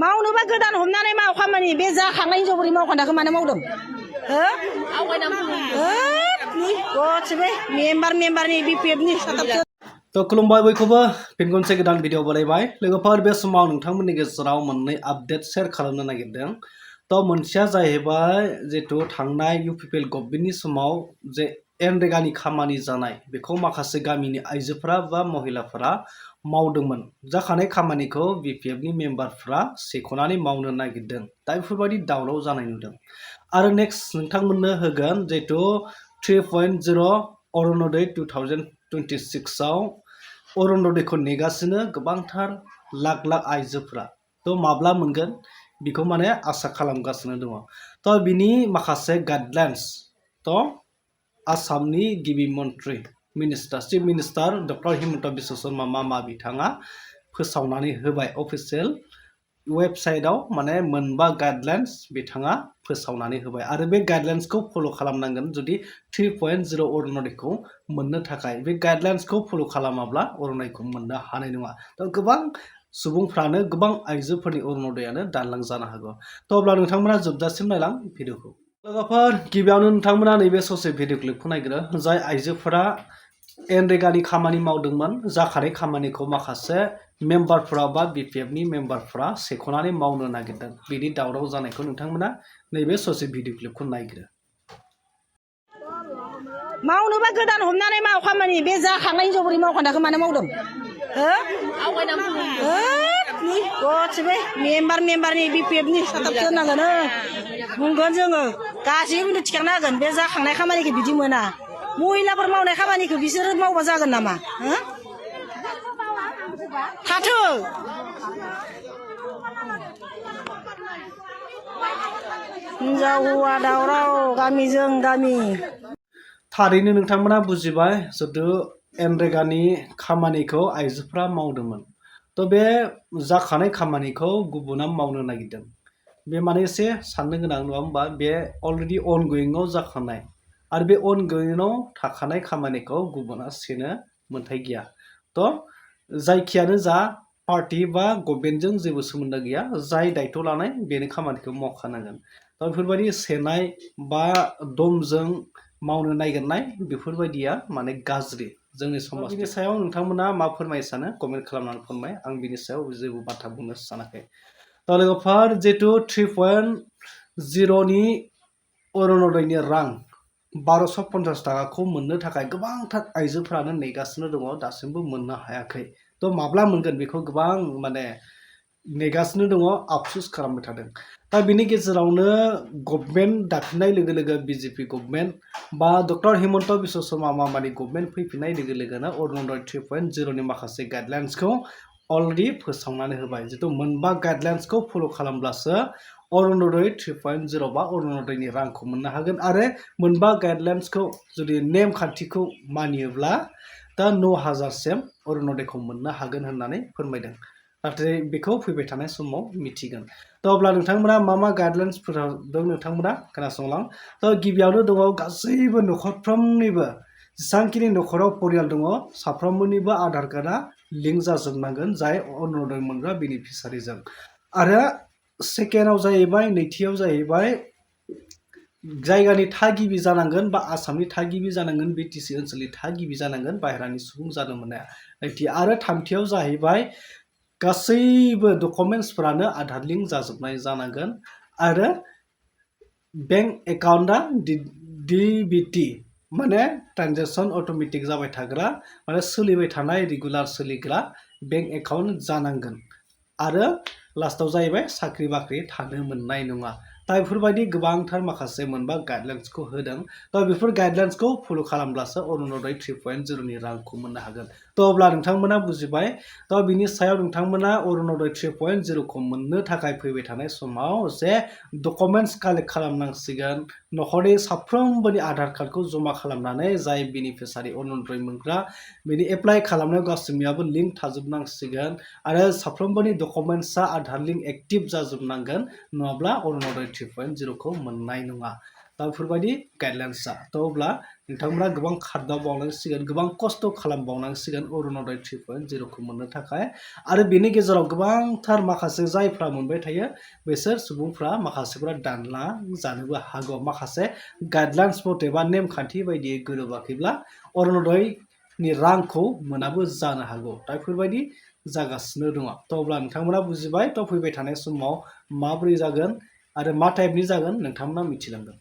मावनोबा गोदान हमनानै माव खामानि बे जाखांनायनि जबरि मावखान्दाखौ मानो मावदों हो गसिबो मेम्बारनि बिपिएफनि साथामसो तो खुलुमबाय बयखौबो फिन खनसे गोदान भिडिअ बानायबाय लोगोफोर बे समाव नोंथांमोननि गेजेराव मोननै आपडेट शेयार खालामनो नागिरदों तो मोनसेया जाहैबाय जितु थांनाय इउपिपिएल गभर्नमेन्टनि समाव जे एनरेगानि खामानि जानाय बेखौ माखासे गामिनि आइजोफोरा बा महिलाफोरा मावदोंमोन जाखानाय खामानिखौ बिपिएफनि मेम्बारफ्रा सेख'नानै मावनो नागिरदों दा बेफोरबायदि दावराव जानाय नुदों आरो नेक्स्ट नोंथांमोननो होगोन जितु 3.0 अरुणोदय 2026 आव अरुणोदयखौ नेगासिनो गोबांथार लाख लाख आइजोफोरा तो माब्ला मोनगोन बेखौ माने आसा खालामगासिनो दङ तो बिनि माखासे गाइडलाइन्स तो आसामनि गिबि मन्त्रि chief minister doctor Himanta Biswa Sarma मामा बिथाङा फोसावनानै होबाय अफिसियेल वेबसाइटआव माने मोनबा गाइडलाइन्स बिथाङा फोसावनानै होबाय आरो बे गाइडलाइन्सखौ फल' खालामनांगोन जुदि 3.0 अरुणोदयखौ मोननो थाखाय बे गाइडलाइन्सखौ फल' खालामाब्ला अरुणोदयखौ मोननो हानाय नङा तो गोबां सुबुंफ्रानो गोबां आइजोफोरनि अरुणोदयानो दानलां जानो हागौ तो अब्ला नोंथांमोना जोबजासिम नायलां भिडिअखौ लोगोफोर गिबियावनो नोंथांमोना नैबे ससे भिडिअ क्लिपखौ नायग्रो जाय आइजोफोरा एनरेगानि खामानि मावदोंमोन जाखानाय खामानिखौ माखासे मेम्बारफोरा बा बिपिएफनि मेम्बारफोरा सेख'नानै मावनो नागिरदों बिनि दावराव जानायखौ नोंथांमोना नैबे ससे भिडिअ क्लिपखौ नायग्रो मावनोबा गोदान हमनानै माव खामानि बे जाखांनायनि जबरि मावखान्दाखौ मानो मावदों हो गसिबो मेम्बारनि बिपिएफनि साथामसो नांगोन बुंगोन जोङो गासैबो थिखांना होगोन बे जाखांनाय खामानिखौ बिदि मोना महिलाफोर मावनाय खामानिखौ बिसोरो मावबा जागोन नामा थाथो हिनजाव हौवा दावराव गामिजों गामि थारैनो नोंथांमोना बुजिबाय जुदि एनरेगानि खामानिखौ आइजोफोरा मावदोंमोन तो बे जाखानाय खामानिखौ गुबुना मावनो नागिरदों बे माने एसे साननो गोनां नङा होमबा बे अलरेडि अनगोयिंआव जाखानाय आरो बे अनगोयिंआव थाखानाय खामानिखौ गुबुना सेनो मोन्थाय गैया तो जायखियानो जा पार्टी बा गभर्नमेन्टजों जेबो सोमोन्दो गैया जाय दायित्व लानाय बेनो खामानिखौ मावखानांगोन तो बेफोरबायदि सेनाय बा दमजों मावनो नागिरनाय बेफोरबायदिया माने गाज्रि जोंनि समाजनि सायाव नोंथांमोना मा फोरमाय सानो कमेन्ट खालामनानै फोरमाय आं बिनि सायाव जेबो बाथ्रा बुंनो सानाखै तो लोगोफोर जितु 3.0 नि अरुणोदयनि रां 1250 थाखाखौ मोननो थाखाय गोबांथार आइजोफोरानो नेगासिनो दङ दासिमबो मोननो हायाखै तो माब्ला मोनगोन बेखौ गोबां माने नेगासिनो दङ आफसुस खालामबाय थादों दा बिनि गेजेरावनो गभर्नमेन्ट दाफिननाय लोगो लोगो बिजेपि गभर्नमेन्ट बा डक्टर हिमन्त बिश्व शर्मा मामानि गभर्नमेन्ट फैफिननाय लोगो लोगोनो अरुणोदय 3.0 नि माखासे गाइडलाइन्सखौ अलरेडि फोसावनानै होबाय जितु मोनबा गाइडलाइन्सखौ फल' खालामब्लासो अरुणोदय 3.0 बा अरुणोदयनि रांखौ मोननो हागोन आरो मोनबा गाइडलाइन्सखौ जुदि नेमखान्थिखौ मानियोब्ला दा 9,000 सिम अरुणोदयखौ मोननो हागोन होननानै फोरमायदों नाथाय बेखौ फैबाय थानाय समाव मिथिगोन तो अब्ला नोंथांमोना मा गाइडलाइन्सफोर दं नोंथांमोना खोनासंलां तो गिबियावनो दङ गासैबो नखरफ्रोमनिबो जेसांखिनि नखराव परियाल दङ साफ्रोमनिबो आधार कार्डआ लिंक जाजोबनांगोन जाय अरुणोदय मोनग्रा बेनिफिसारिजों आरो सेकेन्डआव जाहैबाय नैथियाव जाहैबाय जायगानि थागिबि जानांगोन बा आसामनि थागिबि जानांगोन बिटिसि ओनसोलनि थागिबि जानांगोन बाहेरानि सुबुं जानो मोना नैथि आरो थामथियाव जाहैबाय गासैबो डकुमेन्ट्सफोरानो आधार लिंक जाजोबनाय जानांगोन आरो बेंक एकाउन्टआ DBT माने ट्रान्जेक्सन अट'मेटिक जाबाय थाग्रा माने सोलिबाय थानाय रेगुलार सोलिग्रा बेंक एकाउन्ट जानांगोन आरो लास्टआव जाहैबाय साख्रि बाख्रि थानो मोननाय नङा दा बेफोरबायदि गोबांथार माखासे मोनबा गाइडलाइन्सखौ होदों दा बेफोर गाइडलाइन्सखौ फल' खालामब्लासो अरुणोदय 3.0 नि रांखौ मोननो हागोन तो अब्ला नोंथांमोना बुजिबाय तो बिनि सायाव नोंथांमोना अरुणोदय 3.0 खौ मोननो थाखाय फैबाय थानाय समाव जे डकुमेन्ट्स कालेक्ट खालामनांसिगोन नखरनि साफ्रोमबोनि आधार कार्डखौ जमा खालामनानै जाय बेनिफिसारि अरुणोदय मोनग्रा बेनि एप्लाइ खालामनायाव गासैनियाबो लिंक थाजोबनांसिगोन आरो साफ्रोमबोनि डकुमेन्ट्सआ आधार लिंक एक्टिभ जाजोबनांगोन नङाब्ला अरुणोदय 3.0 खौ मोननाय नङा दा बेफोरबायदि गाइडलाइन्सआ थ' अब्ला नोंथांमोना गोबां खारदावबावनांसिगोन गोबां खस्थ' खालामबावनांसिगोन अरुण'दय 3.0खौ मोननो थाखाय आरो बेनि गेजेराव गोबांथार माखासे जायफ्रा मोनबाय थायो बिसोर सुबुंफ्रा माखासेफ्रा दानला जानोबो हागौ माखासे गाइडलाइन्स मथे बा नेमखान्थि बायदियै गोरोबाखैब्ला अरुण'दयनि रांखौ मोनाबो जानो हागौ दा बेफोरबायदि जागासिनो दङ थ' अब्ला नोंथांमोना बुजिबाय थ' फैबाय थानाय समाव माबोरै जागोन आरो मा टाइपनि जागोन नोंथांमोना मिथिलांगोन